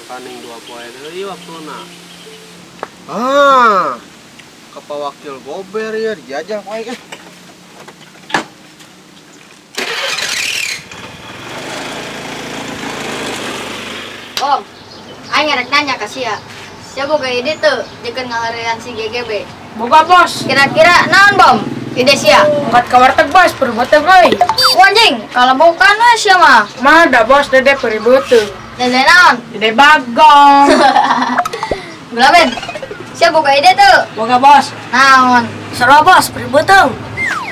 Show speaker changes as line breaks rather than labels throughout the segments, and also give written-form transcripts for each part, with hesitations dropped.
Mangkaning 2 poe deui waktuna. Ah, ka Pak Wakil Gober ya dijajah ku aing.
Om, aing rek nanya ka sia. Sia boga ide teu jeung ngaheureuyan si GGB?
Boga, Bos.
Kira-kira naon, Bom? Ide sia?
Angkat ka warteg, Bos, peribeuteung euy.
Anjing, kalau bukan we sia mah.
Mah da Bos, dede peribeuteung.
Dede naon?
Dede bagong.
Gulaben, sia boga ide teu?
Boga, Bos.
Naon?
Seru, Bos, peribeuteung.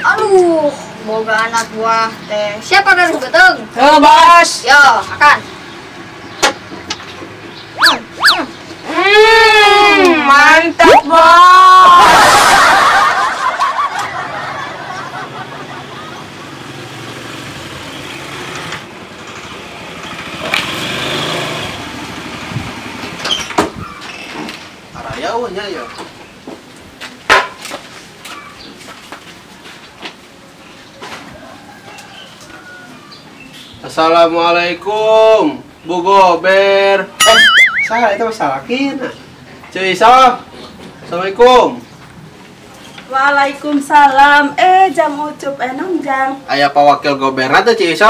Aduh, boga anak buah teh. Siapa dari beuteung?
Heuh, Bos.
Yo, makan.
Mantap, Bos.
Araya eueuh nya ya. Assalamualaikum, Bu Gober. Salah itu masalah kina. Cuy Iso. Assalamualaikum.
Waalaikumsalam. Jam ucup enong jam.
Aya Pak Wakil Goberna teh Cuy Iso.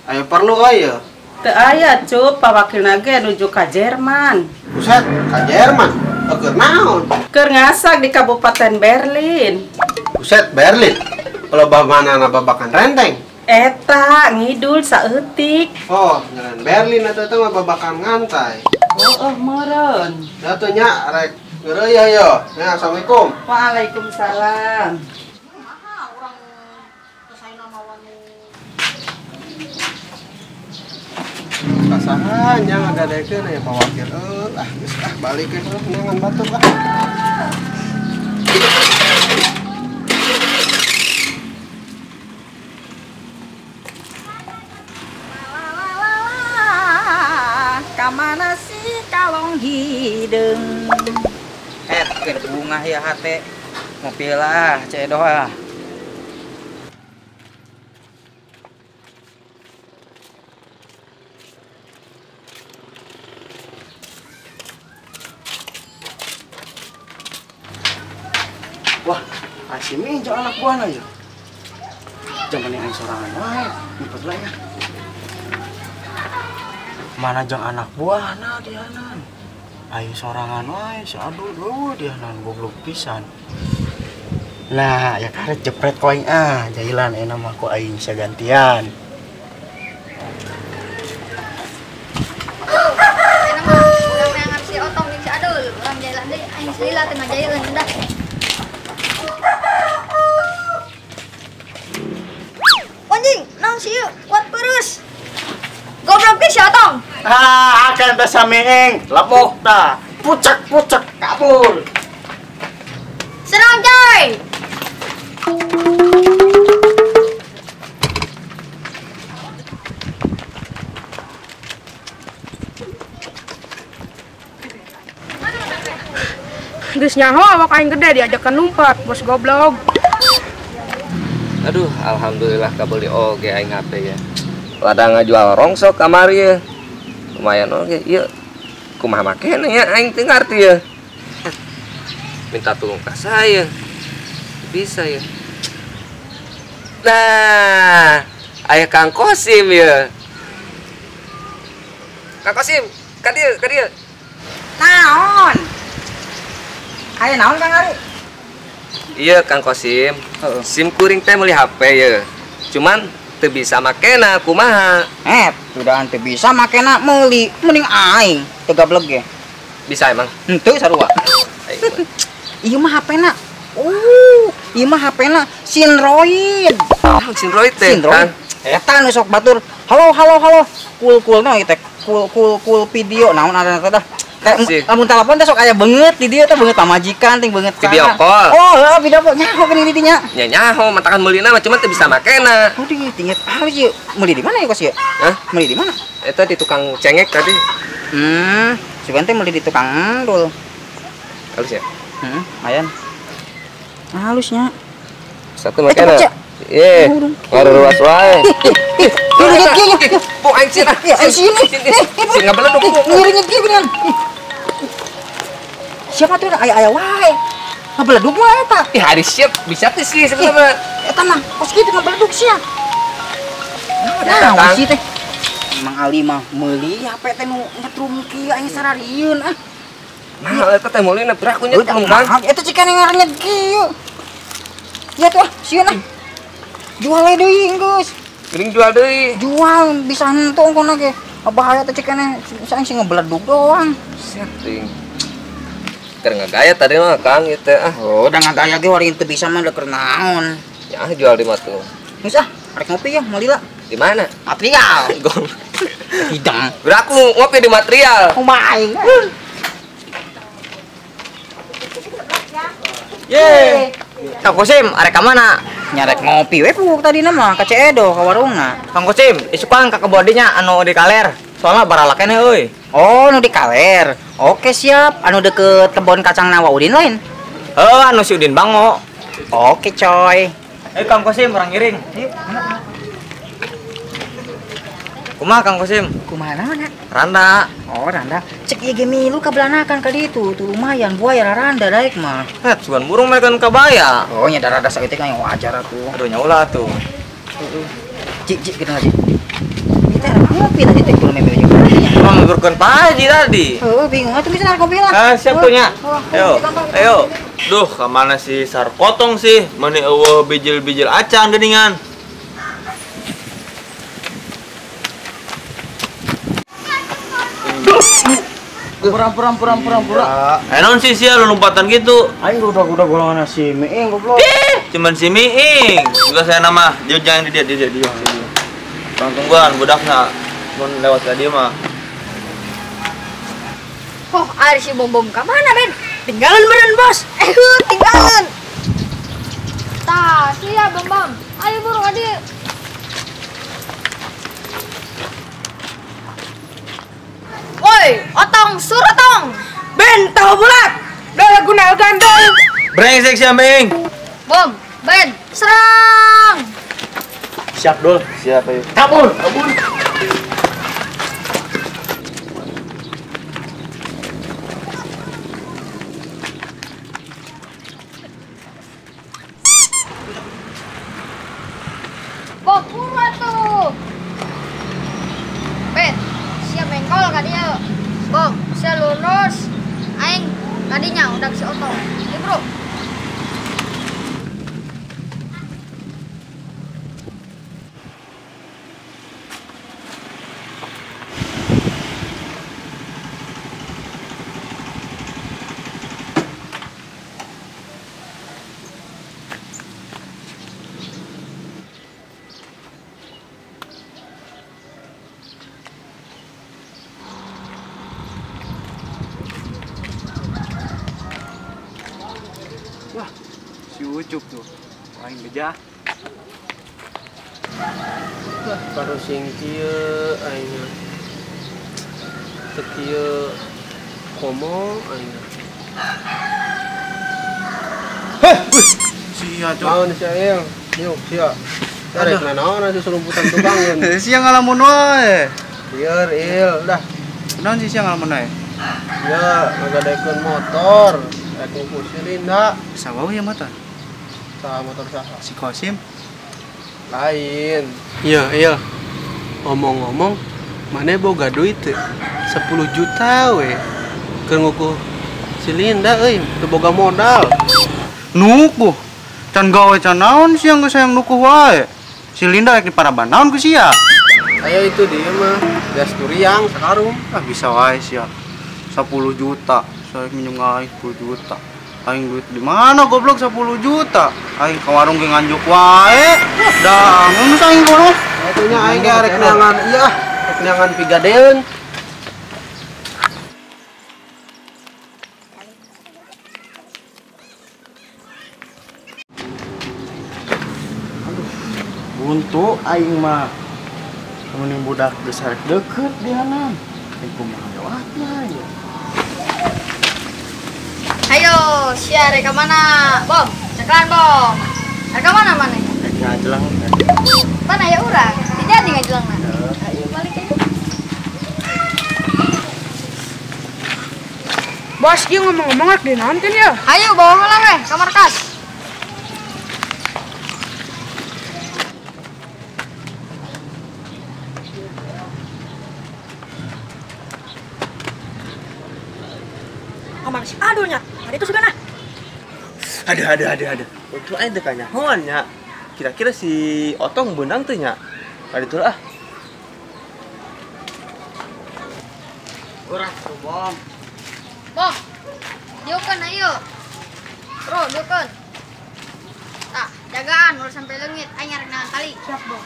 Aya perlu aya.
Teu aya cup, Pak Wakilna ge nuju ka Jerman.
Buset, ka Jerman. Keur naon?
Keur ngasak di Kabupaten Berlin.
Buset, Berlin. Loba manana babakan renteng.
Eta ngidul saeutik.
Oh, ngaran Berlin atuh eta mah babakan ngantai.
Oh, meureun.
Atuh nya rek geureuy ya yo. Nah, assalamualaikum.
Waalaikumsalam.
Kasahan nya ngadadekeun aya Pak Wakil. Ah, geus ah balikeun heula neangan batur ah.
Kamana si kalong hideung.
Keur bunga ya hate. Ngopi lah, cedoh ah.
Wah, asim injo anak buahna ya. Jangan aing sorangan wae, ngumpet lah ya. Mana jang anak buahna dianan. Aing sorangan wae, si aduh duh dianan goblok pisan. Nah, ya karet jepret ku aing ah, jailan enak mah ku aing sia gantian.
Enak mah urang neangan si Otong jeung si Adul, urang jailan deui aing salila teu ngajaileun dah. Anjing, naon si ieu? Kuat peurus. Goblok teh si Otong.
Ah, akan teh samieng, lepok ta. Pucek-pucek kabur.
Serang coy.
Geus nyaho awak aing gede diajakan numpat, bos goblok.
Aduh, alhamdulillah kabeli oge aing HP ya. Ladang ngajual rongsok kamari ya. Lumayan oge ieu. Kumaha makena ya aing teu ngarti ya. Minta tolong ka saya. Bisa ya. Nah, aya Kang Kosim ya. Kang Kosim, ka dieu, ka dieu.
Naon? Aya naon Kang Ari?
Iya Kang Kosim, SIM kuring teh meuli HP ya. Cuman teu bisa makena kumaha.
Sudah teu bisa makena meuli, mending aing teu gablek ge.
Bisa emang?
Henteu sarua. Ieu mah HP-na. Ieu mah HP-na Sinroid.
Naon Sinroid teh?
Sinroid. Eta nu sok batur. Halo halo halo. Kul-kul na ieu teh. Kul-kul kul video naon ada teh dah. Lamun telepon teh sok aya beungeut di dieu teh beungeut pamajikan ting beungeut
video call.
Oh, heeh video call nyaho geuning di dinya.
Nya nyaho matakan meulina mah cuman teu bisa makena.
Oh, di tinggal halus ieu. Meuli di mana ya kos ieu?
Hah?
Meuli di mana?
Eta di tukang cengek tadi.
Sugan teh meuli di tukang endul.
Halus ya?
Heeh, lumayan. Halusnya.
Satu makena. Ye, ngaruruas wae.
Kieu.
Bu aing sieun.
Aing sieun.
Sieun ngabeledug.
Ngiringin kieu geuningan. Siapa tuh aya-aya wae. Ngabeledug mah eta.
Ih, hari siap bisa teh sih sebenarnya.
Eta mah kos kitu ngabeledug sia. Nah, sih teh. Mang Ali mah meuli HP teh nu nyetrum kieu aing sararieun ah.
Nah, eta teh meulina piraku nyetrum Kang.
Eta cik ngarenyet kieu. Ya tuh, sieun ah. Jual we deui geus.
Geuning jual deui.
Jual bisa henteu ongkona ge. Bahaya teh cik keneh saing sing ngebeledug doang.
Siap ting. Keur ngagaya tadi mah Kang ieu teh ah.
Oh, da ngagaya ge wari teu bisa mah da keur naon.
Ya jual di mah tuh.
Geus ah, arek ngopi ya meuli lah.
Di mana?
Material. Hidang.
Beraku ngopi di material.
Kumaha aing.
Ye. Kang Kosim, arek ka mana?
Nyarek ngopi we puk tadina mah ka Ceedo ka warungna.
Kang Kosim, isukan ka kebodinya anu di kaler. Soalna baralak keneh euy.
Oh, nu di kaler. Oke, siap. Anu deket kebon kacang Nawa Udin lain.
Heuh, anu si Udin Bango.
Oke, coy.
Kang Kosim, orang ngiring. Kumaha Kang Kosim?
Kumaha naon?
Randa.
Oh, randa. Cek ieu ge milu ka belanakan ka ditu. Tuh lumayan buaya randa daek mah.
Heh, sugan burung mereka kabaya.
Oh, nya darada saeutik mah wajar atuh.
Aduh, nya ulah atuh.
Heeh. Cik, cik kitu lagi. Kita rek ngopi tadi teh kudu meme jeung.
Emang nguburkeun Pak Haji tadi.
Heeh, bingung atuh bisa narik kopi lah.
Ah, siap tuh nya. Ayo. Ayo.
Duh, kemana si Sarkotong sih? Meni eueuh bijil-bijil acan geuningan.
Pura.
Naon sih sia lu lompatan gitu?
Aing udah golongan si Miing goblok.
Cuman si Miing. Juga saya nama, dia jangan di dia. Bang tungguan budakna mun lewat ka dieu mah.
Oh, ari si Bom Bom ka mana, Ben? Tinggalan beren, Bos. Tinggalan. Tah, sia Bom Bom. Ayo buru ka dieu. Woi, otong surotong.
Ben tahu bulat. Dah guna gandol.
Brengsek sia Ming.
Bom, Ben, serang.
Siap, Dul.
Siap, ayo.
Kabur.
Bom, buru atuh. Ben, siap bengkol ka dieu. Bom, sia lurus. Aing tadinya udah si otong. Ieu, Bro.
Wah, si Ucup tuh, aing bejah. Wah, baru sing kieu aing. Teu kieu komo aing.
Heh, wih, sia cok.
Naon sia ieu? Yuk, sia. Arek naon atuh serumputan tukang.
Sia ngalamun wae.
Lieur, il, dah.
Naon sih sia ngalamun wae?
Ya, ngagadekeun motor. Rek ngukur si Linda.
Sawau ya motor?
Saha motor saha?
Si Kosim.
Lain. Iya, iya. Omong-omong, mana boga duit teu? 10 juta we. Keur ngukuh si Linda euy, teu boga modal.
Nukuh. Can gawe can naon sia geus hayang nukuh wae. Si Linda rek diparaban naon ku sia?
Ayo itu dia mah, gas turiang sakarung.
Ah bisa wae sia. 10 juta. Saya minjem aing 10 juta. Aing duit di mana goblok 10 juta? Aing ke warung ge nganjuk wae. Dah, geus aing kono.
Atunya aing ge arek neangan ieu ah, rek neangan pigadeun.
Aduh, buntu aing mah. Mending budak geus arek deukeut diana. Aing kumaha lewatna ya.
Ayo, sia rek ka mana? Bom, ceklan Bom. Rek ka mana maneh?
Rek ngajelang.
Pan aya urang. Di Sia tinggal jelengna. Ayo balik aja.
Bos, ieu ngomong-ngomong rek dinaonkeun ya?
Ayo bawa heula we ka markas.
Kamar si Adulnya. Ada itu sudah nah.
Ada. Untuk aing teh kanyahoan nya. Kira-kira si Otong beunang teh nya. Ka ditu ah.
Urang tuh, Bom.
Bom. Diukeun ayo. Bro, diukeun. Tah, jagaan ulah sampai leungit aing arek nahan tali.
Siap, Bom.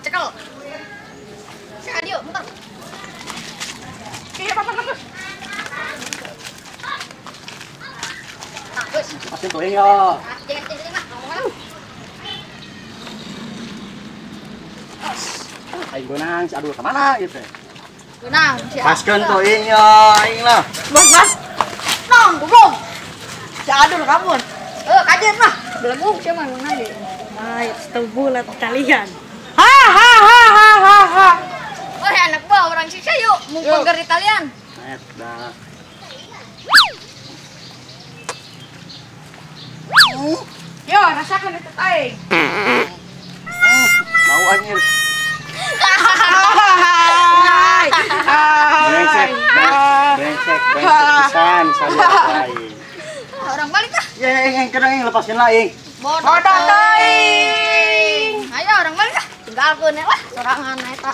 Cekel. Sia dieu, muter.
Iya, papa terus.
Tah, geus.
Pasti tuh ya.
Jangan lah, ngomong lah.
Aing beunang si Adul ka mana ieu teh?
Beunang si
Paskeun teuing ya aing lah.
Bos, bos.
Nong, goblok.
Si Adul kabur.
Kajeun mah. Belegung sia mah beunang deui.
Baik, bulat kalian.
Ha ha ha ha ha ha.
Oh, anak buah orang siksa yuk, mumpung keur di talian.
Eta.
Yo, rasakan itu aing.
Mau anjir. Brengsek, brengsek, brengsek pisan saya aing.
Orang balik ah.
Ya, aing kena aing lepaskeun lah aing.
Bodoh teuing. Ayo orang balik ah. Tinggalkeun lah sorangan eta.